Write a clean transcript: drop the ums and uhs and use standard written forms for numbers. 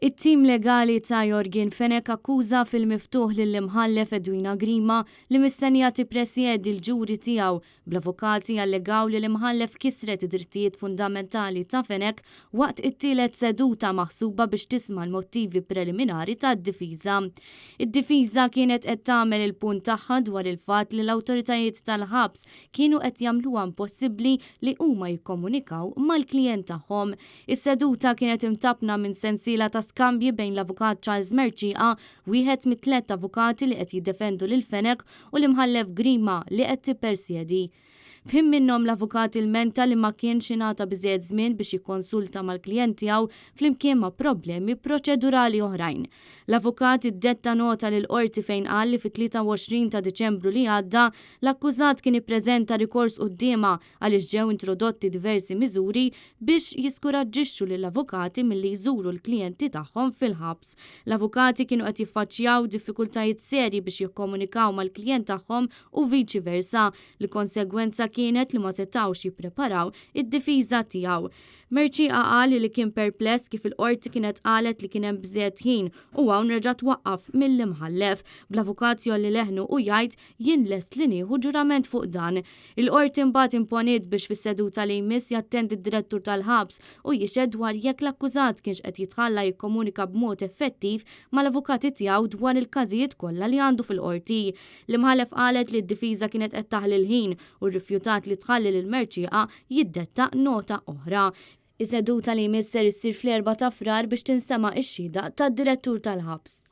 It-tim legali ta' Yorgen Fenech akkuża fil-miftuħ lill-Imħallef Edwina Grima li mistennija tippresjedi l-ġuri tiegħu, bl-avukati jallegaw li l-Imħallef kisret id-drittijiet fundamentali ta' Fenech waqt it-tielet seduta maħsuba biex tisma' l-mottivi preliminari tad-difiża. Id-difiża kienet qed tagħmel il-punt tagħha dwar il-fatt li l-awtoritajiet tal-ħabs kienu qed jagħmluha impossibbli li huma jikkomunikaw mal-klijent tagħhom. Is-seduta kienet imtappna minn sensiela ta' skambji bejn l-Avukat Charles Mercieca, wieħed mit-tlett avukati li qed jiddefendu lil Fenech u l-Imħallef Grima li qed tippersjedi. F'ħin minnhom l-avukat ilmenta li ma kienx ingħata biżżejjed żmien biex jikkonsulta mal-klijent tiegħu flimkien ma' problemi proċedurali oħrajn. L-avukat iddetta nota lill-Qorti fejn qal li fit-23 ta' Diċembru li għadda l-akkużat kien ippreżenta rikors quddiemha għaliex ġew introdotti diversi miżuri biex jiskuraġġixxu lill-avukati milli jżuru l-klijenti tagħhom fil-ħabs. L-avukati kienu qed jiffaċċjaw diffikultajiet serji biex jikkomunikaw mal-klijent tagħhom u viċi versa, li konsegwenza kienet li ma setgħux jippreparaw id-difiża tiegħu. Mercieca qal li kien perpless kif il-Qorti kienet qalet li kien hemm bżejjed ħin u hawn reġa' twaqqaf mill-Imħallef, bl-avukat jgħolli leħnu u jgħid jien lest li nieħu ġurament fuq dan. Il-Qorti mbagħad imponiet biex fis-seduta li jmiss jattendi d-Direttur tal-Ħabs u jixhed dwar jekk l-akkużat kienx qed jitħalla jikkomunika b'mod effettiv mal-avukati tiegħu dwar il-każijiet kollha li għandu fil-Qorti. L-Imħallef qalet li d-difiża kienet qed taħli l-ħin u rrifjutat li tħalli lil Mercieca jiddetta nota oħra. Is-seduta li jmiss ser issir fl-Erbgħa ta' Frar biex tinstema' x-xhieda tad-Direttur tal-Ħabs.